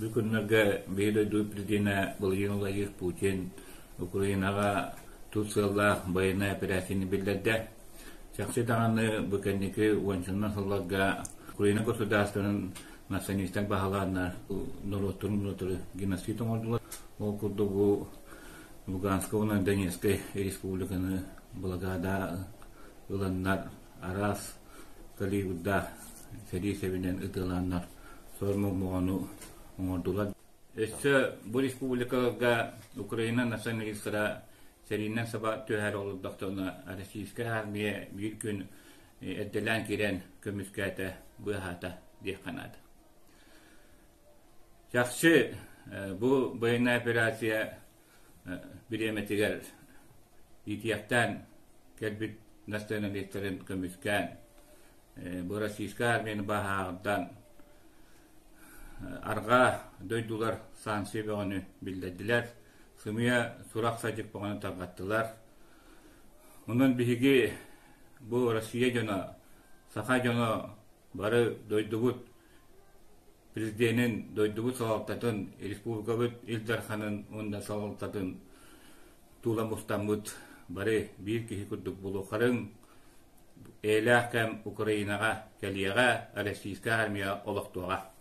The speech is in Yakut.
Бу күннэргэ биһи дойду президенэ Владимир Владимирович Путин Украинаҕа тус сыаллаах байыаннай операцияны биллэрдэ. Чахчы даҕаны бу кэнники уончанан сылларга Украина государствотын националистар баһылааннар норуоттарын норуоттары геноцид оҥордулар. Ол курдук бу Луганскай уонна Донецкай республиканы блокада ыланнар араас калибрдаах сэрии сэбинэн ытыалааннар сор-муҥмоҕону оҥордулар. Өссө бу республикаларга Украина националистара сэриинэн саба түһэр олордохторуна российскай армия биир күн эрдэлээн киирэн көмүскээтэ, быыһаата диэххэ наада. Чахчы бу байыаннай операция бириэмэтигэр иитиэхтээн кэлбит националистарын көмүскээн бу российскай армияны баһааҕырдан арҕаа дойдулар санкция бөҕөнү биллэрдилэр, сымыйа сурах-садьык бөҕөнү тарҕаттылар. Онон биһиги бу Россия дьоно, саха дьоно бары дойдубут Президенин, дойдубут салалтатын, республикабыт Ил Дарханын уонна салалтатын тула мустаммыт бары биир киһи курдук булуоххарыҥ, эйэлээх кэм Украинаҕа кэлиэҕэ, российскай армия олохтуоҕа.